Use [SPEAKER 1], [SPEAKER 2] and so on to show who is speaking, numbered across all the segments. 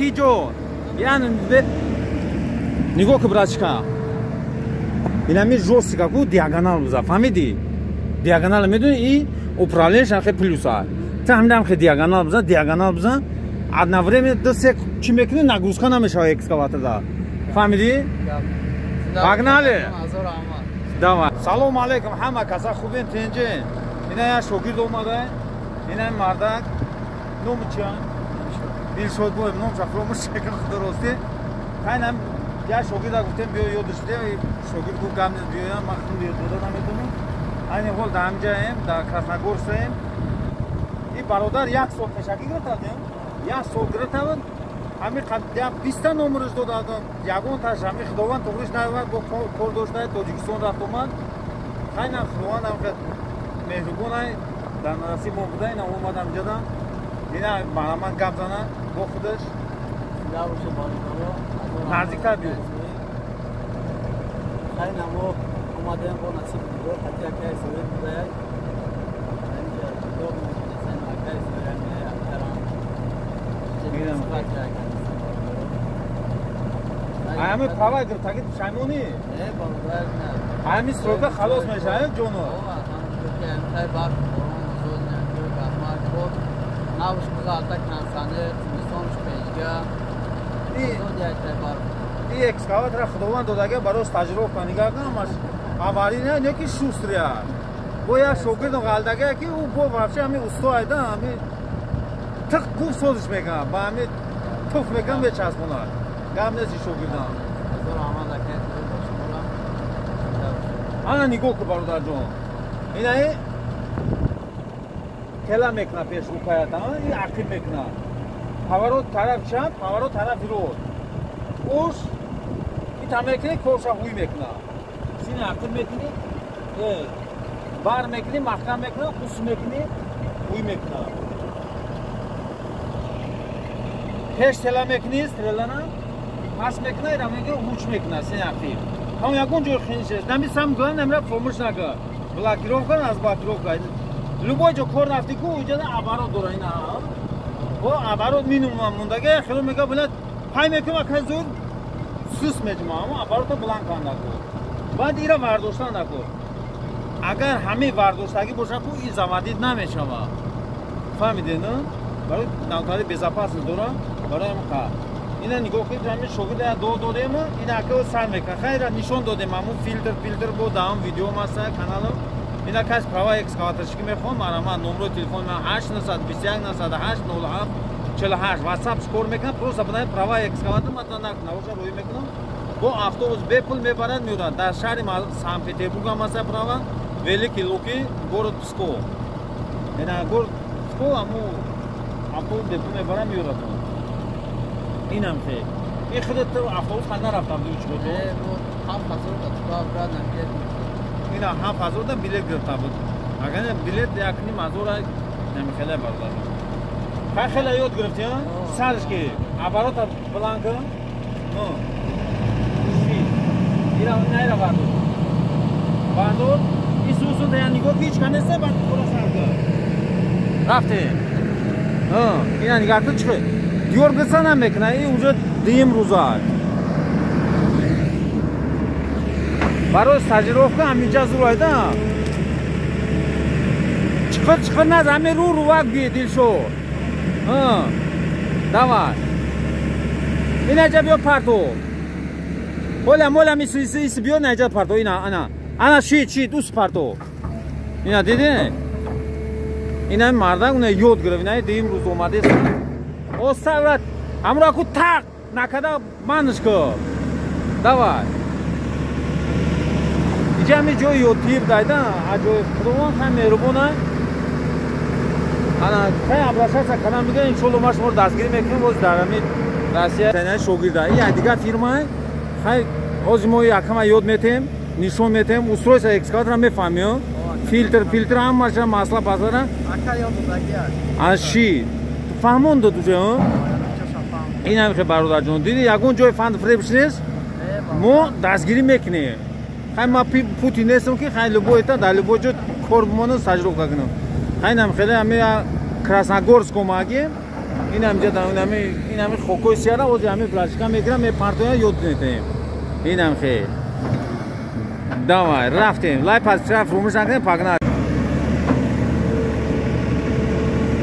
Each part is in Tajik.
[SPEAKER 1] Акиҷо, яъне нигоҳ ки, братишка, инами жёстко ку диагонал биза, фаҳмидӣ? Диагонал медони, и управление шам хе плюса. Та ҳамидам хе диагонал бизан, диагонал бизан, одновременно ду се чӣ мекунӣ, нагрузка намешава экскаваторда. Фаҳмидӣ? Погнали! Давай. Салом алейкум, ҳама каса хубен, тинҷен. Ина як шогирд омада, ина мардак, номи чия? Дилшод бой, номша фаромӯш мекунам, худоростӣ. Хайнам як шогирда гуфтем биё ёдаш бидем, шогирд гуфт гап нест, биёям, ман худам ёд дода наметавонам. Айни ҳол дар ҳамҷаем, дар Красногорсаем. И бародар як сол пешакӣ гирифтадем, як сол гирифтабуд, ҳами 20-та номераш додадам, ягонташ ҳами Худованд туғриш наёвард, бо кор дошта Тоҷикистон рафт омад. Хайнам Худованд ҳам меҳрубонай, дар насиб мо буда, ина омад ҳамҷада. Ина мараман гап зана бо худаш. Наздиктар биё.
[SPEAKER 2] Хайнам мо омадем бо насиб дидор, ҳатто якай совет будаяк.
[SPEAKER 1] Ҳами права гирифтаги пушаймонӣ? Ҳами стройка халос мешавад, ҷоно. И экскаватора Худованд додага барои стажировка нигоҳ кун, ҳамаш аварийная, не ки шустрия. Бо як шогирдам ғалдага ки ӯ бо вообще ҳами усто айда, ҳами тиқ гуфт созиш мекунад, ба ҳами туф мекунад, мечаспонад. Гап нест шогирдам. Ана нигоҳ кун, бародарҷон. Инаи тела мекунад пеш рукаята, и ақиб мекунад. Поворот тараф чап, поворот тарафи рост. Ош ита мекунӣ, корша ҳуй мекунад. Сини ақиб мекунӣ, бар мекунӣ, маҳкам мекунад, ус мекунӣ, ҳуй мекунад. Пеш тела мекунӣ, стрелана пас мекунад, ира мекунад, ҳуч мекунад сини ақиб. Ҳам ягон ҷой хинишеш. Нами сам гӯям, намира фаромӯш накун. Блокировка аз блокировка. Любой ҷо кор рафтӣ ку, уҷада оборот дора ина. Бо оборот минимум мондаге, хело мега билад, пай мекунам, акай зуд сус меҷмам, аммо оборота бланк канда ку. Баъд ира вардоштан наку. Агар ҳамаи вардоштагӣ боша ку, и заводить намешава. Фаҳмидед, на? Барои навтари безопасность дора, барои ҳамин қа. Ина нигоҳ кунед, ҳамин шогирда як до додем, ина ака сар мекунад. Хайра нишон додем, ҳамун филтр, филтр бо даҳам видео маста каналам. Ина кас права экскаваторщики мехоҳам, марама номрои телефони ман 8 921 908 07 48, WhatsApp кор мекунам, просто бинай права экскаватор ман накунам, оша рӯй мекунам. Бо автобус бепул мебарад, меорад. Дар шаҳри Санкт-Петербург ҳам аста права, Великий Луки, город Псков. Ина город Псков ҳаму автобус бепул мебарад, меорад. Инам хе. И худат автобус хан нарафтам ду чӣ буд? Ина 7000 да билет гирифта буд. Агар билет 1,5 ҳазор намехеле бародар. Хай хеле ёд гирифтӣ, а? Сарш ки оборота бланка. Ну. Ши. Ира найра бардор. Бардор. Исусу да нигоҳ ки ҳеч канеста бад кора сар кар. Рафтем. Ина нигоҳ кун чӣ. Дёргаса намекунад, и уже дуюм рӯза. Барои стажировка ҳаминҷа зур айда. Чиқир чиқир наз, ҳамин рӯ рувак би Дилшод. Давай. Инаҷа биё парто. Оля моля мисли иси биё наҷа парто ина ана. Ана шид шид ус парто. Ина дидӣ? Ина мардак уна ёд гирифт, ина дуюм рӯз омадест. Оставрат ҳамро ку тақ накада манш ку. Давай. Иҷа ҳами ҷои ёдтиб дайда, аҷоиб Худованд хай меҳрубона. Ана хай обращаться кардам мегӯям, иншоалло ма шуморо дастгирӣ мекунем боз дар ҳами Россия. Ина шогирда, ин як дигар фирма, хай ҳозир мо якама ёд метем, нишон метем, устройство экскаватора мефаҳмӣ, филтр, филтр ҳамаша масла пасара. Ана ши фаҳмон дод уже, ин ҳам хе бародарҷон, диди ягон ҷои фанд фребш нест, мо дастгирӣ мекунем. Хай ма Путин нестам ки хай любой та дар любой ҷо кор бимонам, стажировка кунам. Хай нам хеле ҳами Красногорск омагем. Ин ҳамҷа ин ҳами хокои сияра ози ҳами братишка мегирам, мепартоям, ёд метаем. Инам хел. Давай, рафтем. Лай пас фурӯмӯш накунем, погнали.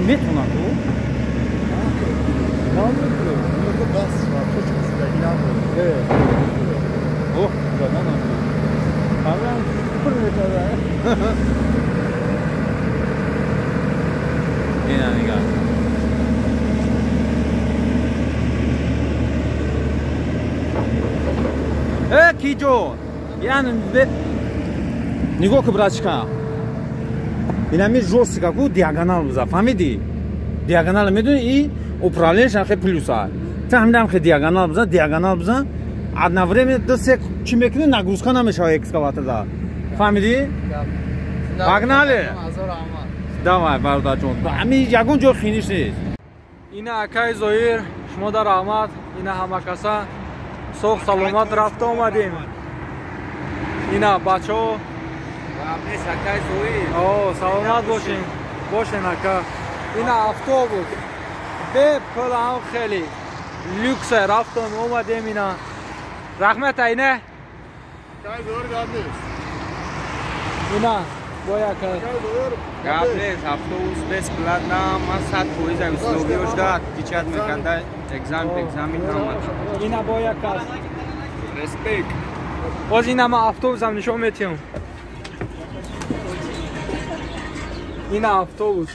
[SPEAKER 1] Метавонад ту? О, ина нигоҳ. Э, киҷон, яъне нигоҳ ки, братишка, инами жёстко ку диагонал биза, фаҳмидӣ? Диагонал медони, и управление шам хе плюса. Та ҳамдам хе диагонал бизан, диагонал бизан, одновременно ду се чӣ мекунӣ, нагрузка намешава экскаваторда. Фаҳмидӣ? Погнали! Давай, бародарҷон. Ҳами ягон ҷо хиниш нест.
[SPEAKER 2] Ина акаи Зоир, шумо дар раҳмат, ина ҳамакаса соғ саломат рафта омадем. Ина бачаҳо. О, саломат бошен. Бошен ака. Ина автобус. Бе пул ҳам хеле люксе рафтам омадем ина. Раҳмат айна. Ина боя ака.
[SPEAKER 3] Гап нест, автобус бесплатно, ман 100% условиёш дад, печать мекарда, экзамен ҳама.
[SPEAKER 2] Ина боя кас.
[SPEAKER 3] Респект.
[SPEAKER 2] Боз ина ман автобусам нишон метиҳам. Ина автобус.